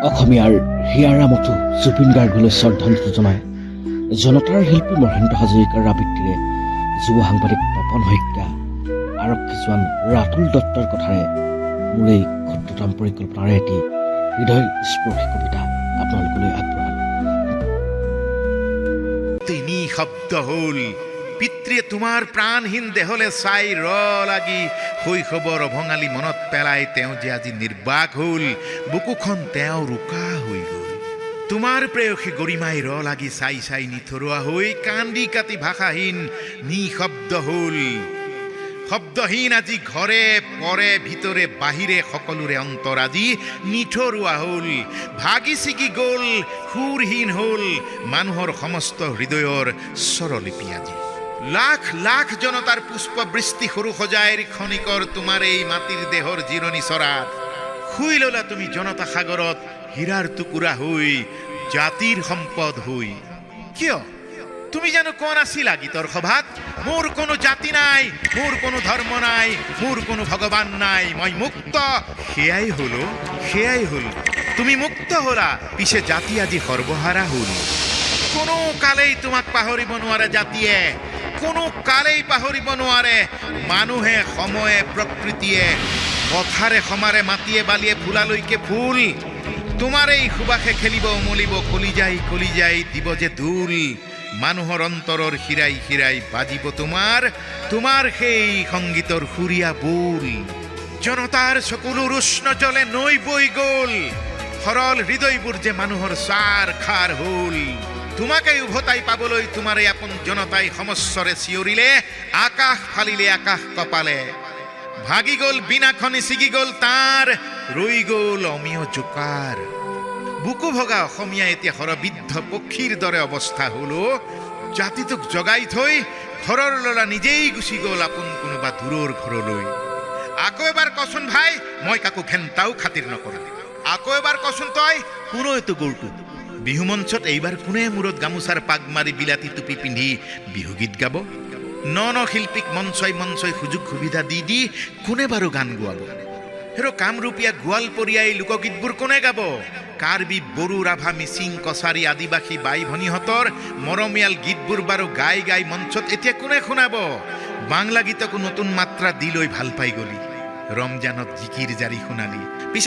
অসমীয়াৰ হিয়াৰ আমঠু জুবিন গাৰ্গলৈ শ্ৰদ্ধাঞ্জলি জনাই জনতাৰ শিল্পী মহেন্দ্ৰ হাজৰিকাৰ আবৃত্তিৰে যুৱ সাংবাদিক তপন শইকীয়া, আৰক্ষী জোৱান ৰাতুল দত্তৰ কথাৰে মোৰ এই ক্ষুদ্ৰতম পৰিকল্পনাৰে এটি হৃদয়স্পৰ্শী কবিতা আপোনালোকলৈ আগবঢ়ালোঁ। তিনি শব্দ হ'ল। পিতৃয়ে তোমাৰ প্ৰাণহীন দেহলে চাই ৰ লাগি শৈশৱৰ অভঙালি মনত পেলাই তেওঁ যে আজি নিৰ্বাক হ'ল, বুকুখন তেওঁ ৰোকা হৈ গ'ল। তোমাৰ প্ৰেয়সী গৰিমাই ৰ লাগি চাই চাই নিথৰুৱা হৈ কান্দি কাটি ভাষাহীন নিশব্দ হ'ল। শব্দহীন আজি ঘৰে পৰে, ভিতৰে বাহিৰে সকলোৰে অন্তৰ আজি নিঠৰুৱা হ'ল। ভাগি ছিগি গ'ল, সুৰহীন হ'ল মানুহৰ সমস্ত হৃদয়ৰ স্বৰলিপি আজি। লাখ লাখ জনতাৰ পুষ্পবৃষ্টি সৰু সজাইৰ খনিকৰ তোমাৰ এই মাটিৰ দেহৰ জিৰণি চৰাত শুই ললা তুমি জনতা সাগৰত হীৰাৰ টুকুৰা হৈ, জাতিৰ সম্পদ হৈ। কিয়, তুমি জানো কোৱা নাছিলা গীতৰ সভাত, "মোৰ কোনো জাতি নাই, মোৰ কোনো ধৰ্ম নাই, মোৰ কোনো ভগৱান নাই, মই মুক্ত"? সেয়াই হলো, সেয়াই হল। তুমি মুক্ত হলা, পিছে জাতি আজি সৰ্বহাৰা হল। কোনো কালেই তোমাক পাহৰিব নোৱাৰে জাতিয়ে, কোনো কালেই পাহৰিব নোৱাৰে। মানুহে, সময়ে, প্ৰকৃতিয়ে, পথাৰে সমাৰে, মাটিয়ে বালিয়ে ফুলালৈকে ফুল তোমাৰ এই সুবাসে খেলিব, উমলিব, কলিজাই কলিজাই দিব যে দোল। মানুহৰ অন্তৰৰ শিৰাই শিৰাই বাজিব তোমাৰ তোমাৰ সেই সংগীতৰ সুৰীয়া বোল। জনতাৰ চকুলোৰ উষ্ণ জলে নৈ বৈ গ'ল, সৰল হৃদয়বোৰ যে মানুহৰ ছাৰ খাৰ হ'ল। তোমাকে উভতাই পাবলৈ তোমাৰ এই আপোন জনতাই সমস্বৰে চিঞৰিলে, আকাশ ফালিলে, আকাশ কঁপালে। ভাগি গ'ল বীণাখনি, ছিগি গ'ল তাৰ, ৰৈ গ'ল অমিয় জোকাৰ। বুকু ভগা অসমীয়া এতিয়া শৰবিদ্ধ পক্ষীৰ দৰে অৱস্থা হ'ল অ'। জাতিটোক জগাই থৈ ঘৰৰ ল'ৰা নিজেই গুচি গ'ল আপোন কোনোবা দূৰৰ ঘৰলৈ। আকৌ এবাৰ কচোন ভাই, মই কাকো ঘেণ্টাও খাতিৰ নকৰোঁ। আকৌ এবাৰ কচোন তই, কোন এইটো গৰুটো? বিহু মঞ্চত এইবাৰ কোনে মূৰত গামোচাৰ পাগ মাৰি বিলাতী টুপি পিন্ধি বিহুগীত গাব? ন ন শিল্পীক মঞ্চই মঞ্চই সুযোগ সুবিধা দি দি কোনে বাৰু গান গোৱাব? হেৰ, কামৰূপীয়া, গোৱালপৰীয়া এই লোকগীতবোৰ কোনে গাব? কাৰ্বি, বড়ো, ৰাভা, মিচিং, কছাৰী, আদিবাসী বাই ভনীহঁতৰ মৰমীয়াল গীতবোৰ বাৰু গাই গাই মঞ্চত এতিয়া কোনে শুনাব? বাংলা গীতকো নতুন মাত্ৰা দি লৈ ভাল পাই গলি, ৰমজানত জিকিৰ জাৰি শুনালি। পিছে